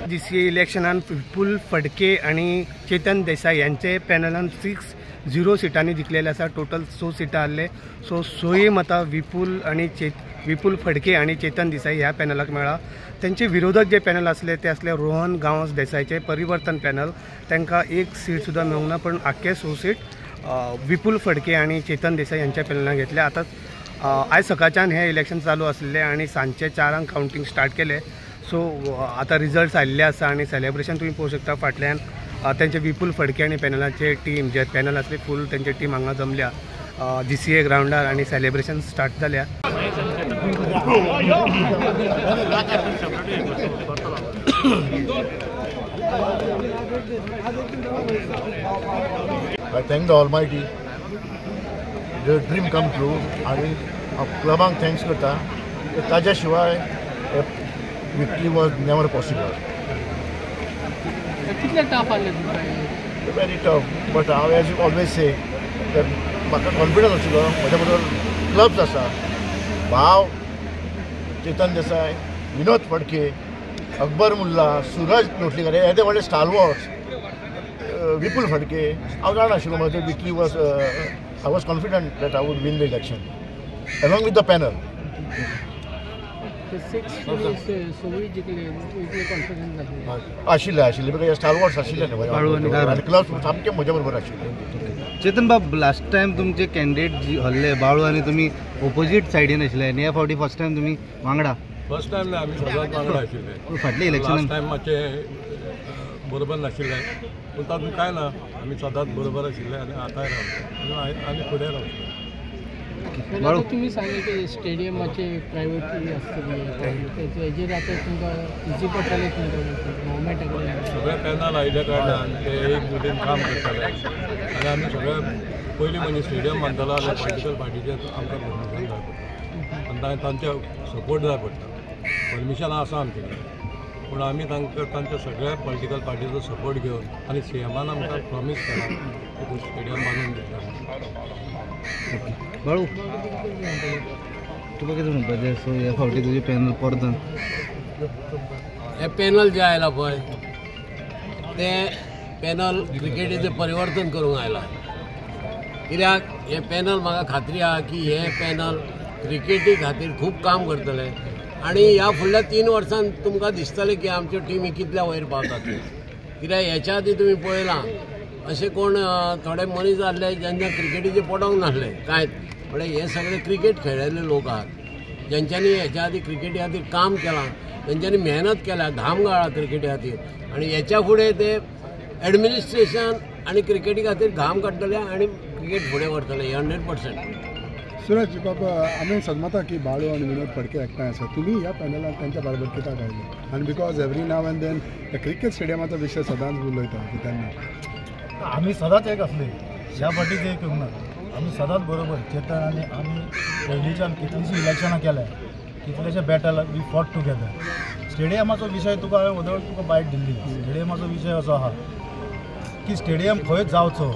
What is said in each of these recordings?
GCA इलेक्शनान विपुल फडके आणि चेतन देसाई यांचे पॅनलान 6-0 सीटांनी जिखलेले आसा. टोटल 6 सीटां आसले. सो 6 मतां विपुल आणि विपुल फडके आणि चेतन देसाई ह्या पॅनलाक मेळ्ळा. तेंचे विरोधक जे पॅनल आसले ते आसले रोहन गांवस देसाईचे परिवर्तन पॅनल. तांकां एक सीट सुद्दां मेळूंक ना, पण आख्खे 6 सीट विपुल फडके आणि चेतन देसाई यांच्या पॅनलान घेतले. आतां आयज सकाळच्यान हे इलेक्शन चालू आसलें आनी सांजचे 4 कावंटींग स्टार्ट केलें. सो आतां रिजल्ट्स आयिल्ले आसा आनी सेलेब्रेशन तुमी पळोवंक शकता. फाटल्यान तेंचे विपुल फडके आनी पॅनलाचे टीम जे पॅनल आसले फूल तेंचे टीम हांगा जमल्या जीसीए ग्रावंडार आनी सेलेब्रेशन स्टार्ट जाल्या. I thank the Almighty. The dream come true. आनी हांव क्लबांक thanks करता. ताज्या शिवाय विक्ट्री वॉज नेवर पॉसिबल. कितले टफ आसलें तुमकां? व्हेरी टफ, बट हांव एज you always से म्हाका कॉन्फिडन्स आशिल्लो. म्हज्या बरोबर क्लब्स आसा, भाव चेतन देसाय, विनोद फडके, अकबर मुल्ला, सुरज लोटलीकर, हे ते व्हडले स्टालवर्ड्स, विपुल फडके. हांव जाणा आशिल्लो म्हजें victory was, I was confident that I would win the election along with the panel. आशिल्ले आशिल्ले because स्टालवर्ड्स आशिल्ले न्हय, क्लब्स सामके म्हज्या बरोबर आशिल्ले. चेतन बाब, लास्ट टायम तुमचे कॅन्डिडेट हरले बाळू आनी तुमी ओपोजीट सायडीन आशिल्ले आनी ह्या फावटी फर्स्ट टायम तुमी वांगडा. फर्स्ट टायम ना, आमी सदांच वांगडा आशिल्ले. फाटले इलेक्शन लास्ट टायम मातशें बरोबर नाशिल्लें, पूण तातूंत कांय ना, आमी सदांच बरोबर आशिल्ले आनी आतांय रावतले आनी फुडें रावतले. तुमी सांगले की स्टेडियमाचे प्रायवेट आसतली, हेजेर आतां तुमकां इजी पडटलें तुमकां गव्हर्मेंटा कडेन. सगळे पॅनल आयिल्ल्या कारणान ते एकजुटीन काम करताले आनी आमी सगळे पयलीं म्हणजे स्टेडियम बांदतलो जाल्यार पॉलिटिकल पार्टीचें आमकां परमिशन जाय पडटा आनी तांचे सपोर्ट जाय पडटा. परमिशन आसा आमचे कडेन, पूण आमी तांकां तांच्या सगळ्या पॉलिटिकल पार्टीचो सपोर्ट घेवन आनी सीएमान आमकां प्रॉमीस केला की स्टेडियम बांदून दितले. बाळू, तुका कितें म्हणपाचें? सो ह्या फावटी तुजें पॅनल परतून हे पॅनल जें आयलां पळय तें पॅनल क्रिकेटीचें परिवर्तन करूंक आयलां. कित्याक हें पॅनल म्हाका खात्री आहा की हें पॅनल क्रिकेटी खातीर खूब काम करतलें आनी ह्या फुडल्या 3 वर्सांत तुमकां दिसतलें की आमच्यो टिमी कितल्या वयर पावतात. कित्याक हेच्या आदीं तुमी पळयलां अशें कोण थोडे मनीस आसले जेंच्या क्रिकेटीचें पडोंक नासलें कांयच, म्हळ्यार हे सगळे क्रिकेट खेळिल्ले लोक आहात जेंच्यांनी हेच्या आदीं क्रिकेटी खातीर काम केलां, तेंच्यांनी मेहनत केल्या, घाम गाळ्ळा क्रिकेटी खातीर आनी हेच्या फुडें ते एडमिनिस्ट्रेशन आनी क्रिकेटी खातीर घाम काडटले आनी क्रिकेट फुडें व्हरतले 100%. सुरज बाबा, आमी सदमता की बाळू आनी विनोद फडके एकठांय आसा, तुमी ह्या पॅनलान तेंच्या बरोबर कित्याक आयले? आनी because every now and then cricket स्टेडियमाचो विशय सदांच उलयता तेन्ना आमी सदांच एक आसले, ह्या फावटी एक येवंक ना, आमी सदांच बरोबर. चेतन आनी आमी पयलींच्यान कितलींशीं इलेक्शनां केल्या, कितलेशे बॅटल we fought together. स्टेडियमाचो विशय तुका हांवें वदळ तुका बायट दिल्ली. स्टेडियमाचो विशय असो आहा की स्टेडियम खंय जावचो,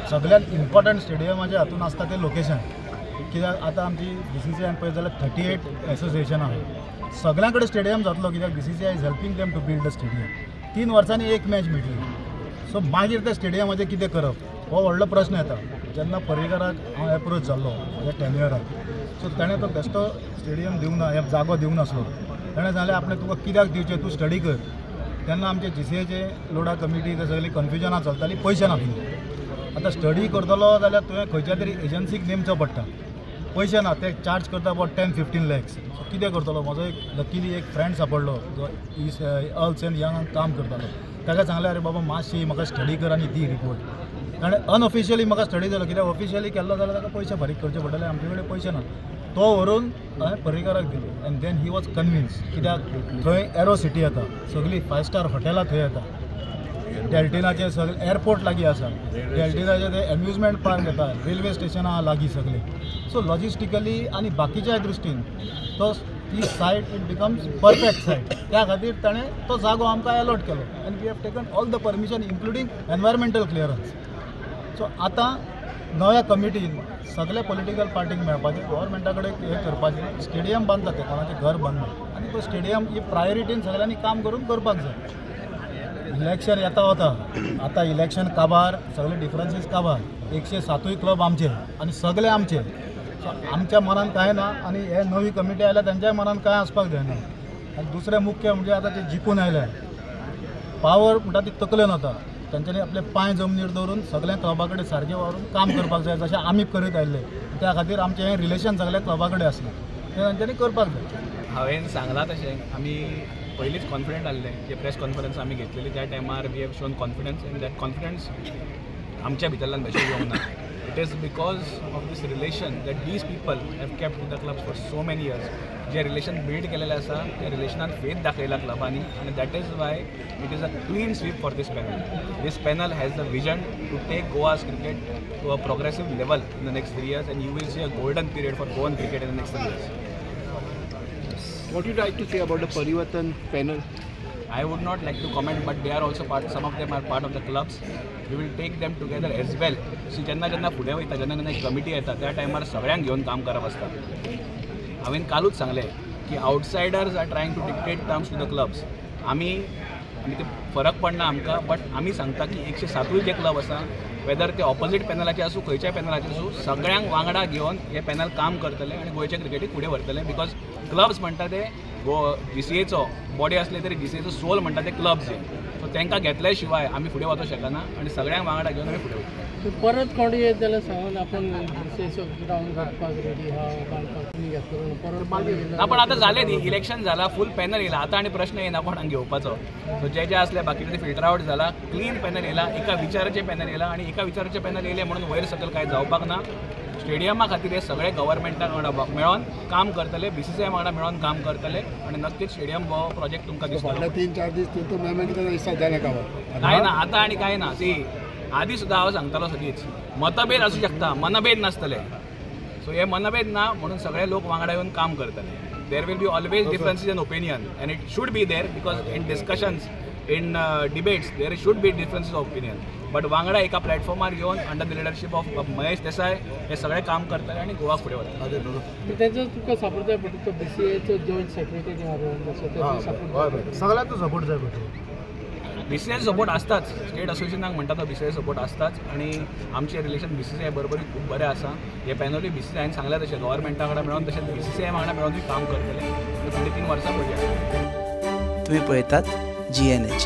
सगळ्यात इम्पॉर्टंट स्टेडियमाचे हातून आसता तें लोकेशन. कित्याक आतां आमची BCCI पळयत जाल्यार 38 एसोसिएशन आहा, सगळ्यां कडेन स्टेडियम जातलो कित्याक BCCI is helping them to build the stadium. 3 वर्सांनी एक मॅच मेळटली, सो मागीर त्या स्टेडियमाचें कितें करप हो व्हडलो प्रश्न येता. जेन्ना पर्रीकाराक हांव एप्रोच जाल्लो म्हज्या टेन्युअराक, सो ताणें तो बेश्टो स्टेडियम दिवंक ना, जागो दिवंक नासलो. ताणें सांगलें आपणें तुका कित्याक दिवचें, तूं स्टडी कर. तेन्ना आमचे GCAचे लोडा कमिटी ते सगळीं कन्फ्युजनां चलतालीं, पयशे नासले. आतां स्टडी करतलो जाल्यार तुवें खंयच्या तरी एजन्सीक नेमचो पडटा, पयशे ना, ते चार्ज करता अबावट 10-15 लॅक्स. सो कितें करतलो, म्हजो एक लकीली एक फ्रेंड सांपडलो जो अर्न्स एंड यंगान काम करतालो. ताका सांगलें अरे बाबा मातशी म्हाका स्टडी कर आनी दी रिपोर्ट. ताणें अनऑफिशियली म्हाका स्टडी जालो, कित्याक ऑफिशियली केल्लो जाल्यार ताका पयशे फारीक करचे पडटले, आमचे कडेन पयशे ना. तो व्हरून हांवें पर्रीकाराक दिलो and then he was convince. कित्याक थंय एरो सिटी येता, सगळीं 5 स्टार हॉटेलां थंय येता, डेल्टिनाचे सगळे एअरपोर्ट लागीं आसा, डेल्टिनाचे ते एम्युजमेंट पार्क येता, रेल्वे स्टेशन आहा लागीं सगळे. सो लॉजिस्टिकली आनी बाकीच्या दृश्टीन तो ती site it becomes perfect site. त्या खातीर ताणें तो जागो आमकां एलॉट केलो आनी we have taken all the permission including environmental clearance. So आतां नव्या कमिटीन सगळे पॉलिटिकल पार्टीक मेळपाचें, गव्हर्मेंटा कडेन हें करपाचें. स्टेडियम बांदता ते, कोणाचें घर बांदना आनी तो स्टेडियम ही प्रायोरिटीन सगळ्यांनी काम करून करपाक जाय. इलेक्शन येता वता, आतां इलेक्शन काबार, सगळे डिफरन्सीस काबार, 107 क्लब आमचे आनी सगळे आमचे. सो आमच्या मनान कांय ना आनी हे नवी कमिटी आयल्या तेंच्याय मनान कांय आसपाक जायना. आनी दुसरें मुख्य म्हणजे आतां ते जिखून आयले पावर म्हणटा ती तकलेन वता, तेंच्यांनी आपले पांय जमनीर दवरून सगळ्या क्लबा कडेन सारकें वावरून काम करपाक जाय जशें आमी करीत आयिल्ले. त्या खातीर आमचें हें रिलेशन सगळ्या क्लबा कडेन आसलें तें तेंच्यांनी करपाक जाय. हांवें सांगलां तशें आमी पयलींच कॉन्फिडंट आसले, जे प्रेस कॉन्फरन्स आमी घेतलेली त्या टायमार we have shown confidence and that confidence आमच्या भितरल्यान बेश्टें येवंक ना. It is because of this relation that these people have kept with the clubs for so many years. J relation build केलेलें आसा त्या रिलेशनान फेथ दाखयला क्लबांनी आनी that is why it is a clean sweep for this panel. This panel has the vision to take Goa's cricket to a progressive level in the next 3 years and you will see a golden period for Goan cricket in the next 3 years. What you like to say about the Parivartan panel? I would not like to comment, but they are also part, some of them are part of the clubs. We will take them together as well. So जेन्ना जेन्ना फुडें वयता, जेन्ना जेन्ना एक committee येता त्या टायमार सगळ्यांक घेवन काम करप आसता. हांवें कालूच सांगलें की outsiders are trying to dictate terms to the clubs. आमी ते फरक पडना आमकां, बट आमी सांगता की 107 जे क्लब आसा, वेदर ते ऑपोजीट पॅनलाचे आसूं खंयच्याय पॅनलाचे आसूं, सगळ्यांक वांगडा घेवन हे पॅनल काम करतले आनी गोंयच्या क्रिकेटीक फुडें व्हरतले. Because clubs म्हणटा ते जीसीएचो बॉडी असले तरी जीसीएचो सोल म्हणटा ते क्लब्स हे. सो तांकां घेतल्या शिवाय आमी फुडें वचूंक शकना आनी सगळ्यांक वांगडा घेवन आमी फुडें वयतले. परत कोण येत जाल्यार सांगून आपूण जीसीएचो ग्रावंड घालपाक रेडी आहा, बांदपाक तुमी घेतलो परत ना. पण आतां जालें न्ही, इलेक्शन जाला, फूल पॅनल येयला, आतां आनी प्रश्न येना कोणाक घेवपाचो. सो जे जे आसले बाकीचे ते फिल्टर आवट जाला, क्लीन पॅनल येयला, एका विचाराचें पॅनल येयला आनी एका विचाराचें पॅनल येयलें म्हणून वयर सकयल कांय जावपाक ना. स्टेडियमा खातीर हे सगळे गव्हर्मेंटा वांगडा मेळोन काम करतले, बीसीसीआय वांगडा मेळोन काम करतले आनी नक्कीच स्टेडियम हो प्रोजेक्ट तुमकां दिसतलो. 3-4 दीस कांय ना आतां आनी कांय ना. सी आदी सुद्दां हांव सांगतालो सदींच, मतभेद आसूं शकता, मनभेद नासतले. सो हे मनभेद ना म्हणून सगळे लोक वांगडा येवन काम करतले. There will be always differences in opinion and it should be there because in discussions, in debates there should be differences of opinion. But वांगडा एका प्लॅटफॉर्मार येवन under the leadership of Mahesh Desai हे सगळे काम करतले आनी गोवा फुडें वतले. तेजो तुका सपोर्ट जाय पडटा, तो बीसीएचो जॉयंट सेक्रेटरी आहा, सगळ्यांचो सपोर्ट जाय पडटा. बीसीआय सपोर्ट आसताच, स्टेट असोसिएशनाक म्हणटा तो बीसीआय सपोर्ट आसताच आनी आमचें रिलेशन बीसीसीआय बरोबरूय खूब बरें आसा. हे पॅनलूय बीसीसीआयन सांगलें तशें गव्हर्मेंटा वांगडा मेळोन तशेंच बीसीसीआय वांगडा मेळोनूय काम करतले. फुडलीं 3 वर्सां पळोवया. तुमी पळयतात GNH.